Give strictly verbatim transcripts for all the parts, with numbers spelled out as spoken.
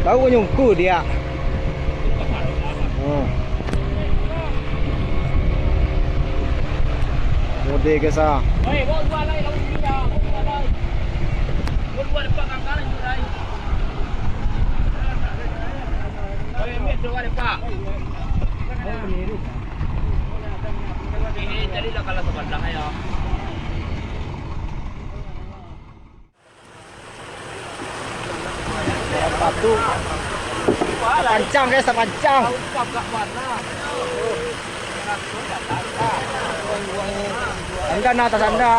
Tahu nyungku dia. Hmm. Mode ke sa. Ini carilah kalau sebelah ya. Batu. Tapancang, guys, tapancang. Anda nah atas anda.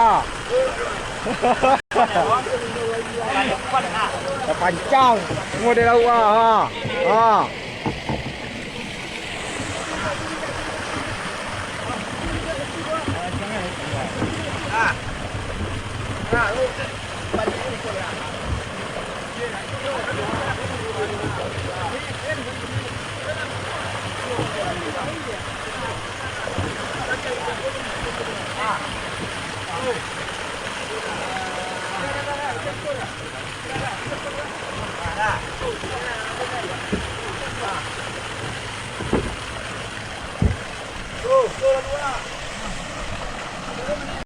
Tapancang. Semua di laut ah. Ha. Ha.